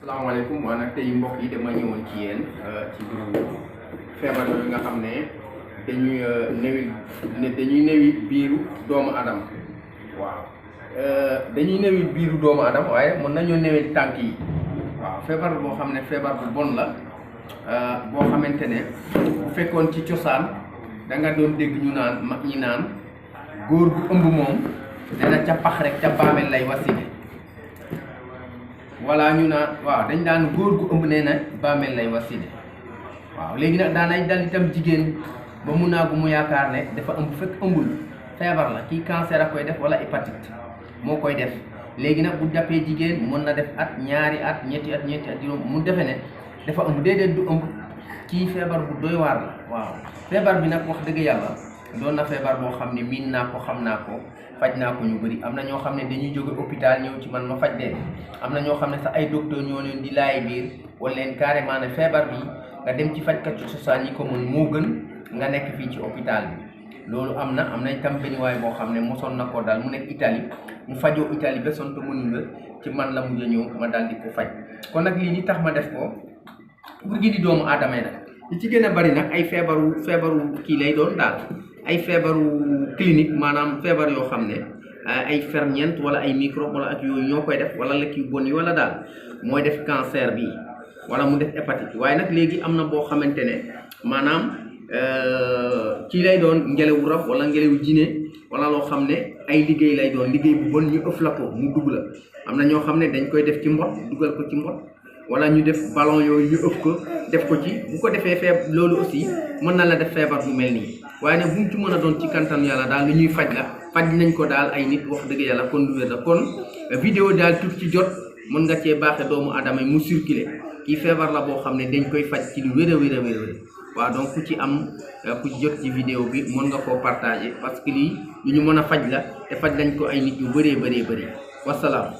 salaamaaleykum waa nag tey mbokk yi dama ñëwoon ci yéen ci biiru feebar yooyu nga xam ne dañuy newi biiru doomu adam waaw dañuy newi biiru doomu adam waaye mën nañoo newi tànk yi waaw feebar boo xam ne feebar bu bon la boo xamante ne bu fekkoon ci cosaan da nga doon dégg ñu naan mag ñi naan góor gu ëmb moom dana ca pax rek ca baamel lay wasine wala ñu naan waaw dañ daan góor gu ëmb nee na bàmmeel lay wasine waaw léegi nag daanay dal itam jigéen ba mu naagu mu yaakaar ne dafa ëmb fekk ëmbul feebar la kii cancer a koy def wala hépatite moo koy def léegi nag bu jàppee jigéen mën na def at ñaari at ñetti at juróom mu defe ne dafa ëmb déedéet du ëmb kii feebar bu doy waar la waaw feebar bi nag wax dëgg yàlla doon na feebar boo xam ne miin naa ko xam naa ko faj naa ko ñu bëri am na ñoo xam ne dañuy jóge hôpital ñëw ci man ma faj leen am na ñoo xam ne sax ay docteur ñoo leen di laay biir wala leen carrément ne feebar bi nga dem ci fajkat cosaan yi ko mën moo gën nga nekk fii ci hôpital bi loolu am na itam benn waay boo xam ne mosoon na ko daal mu nekk Italie mu fajoo Italie ba sonto mënu nga ci man la mujj a ñëw ma daal di ko faj kon nag lii ni tax ma def ko pour gi di doomu aadama yi nag li ci gën a bari nag ay feebaru kii lay doon daal ay feebaru clinique maanaam feebar yoo xam ne ay ferñeent wala ay microbe wala ak yooyu ñoo koy def wala lekk yu bon yi wala daal mooy def cancer bi wala mu def hépatite waaye nag léegi am na boo xamante ne maanaam ci lay doon ngelawu rab wala ngelawu jine wala loo xam ne ay liggéey lay doon liggéey bu bon ñu ëf la ko mu dugg la am na ñoo xam ne dañ koy def ci mbot dugal ko ci mbot wala ñu def ballon yooyu ñu ëpp ko def ko ci bu ko defee loolu aussi mën na la def feebar bu mel nii waaye nag bu mu ci mën a doon ci kantan yàlla daal lu ñuy faj la faj nañ ko daal ay nit wax dëgg yàlla kon lu wér la kon vidéo daal tut ci jot mën nga cee baaxe doomu aadama yi mu circuler kii feebar la boo xam ne dañ koy faj ci lu wér a wér waaw donc ku ci jot ci vidéo bi mën nga koo partager parce que lii lu ñu mën a faj la te faj nañ ko ay nit yu bëree wasalaam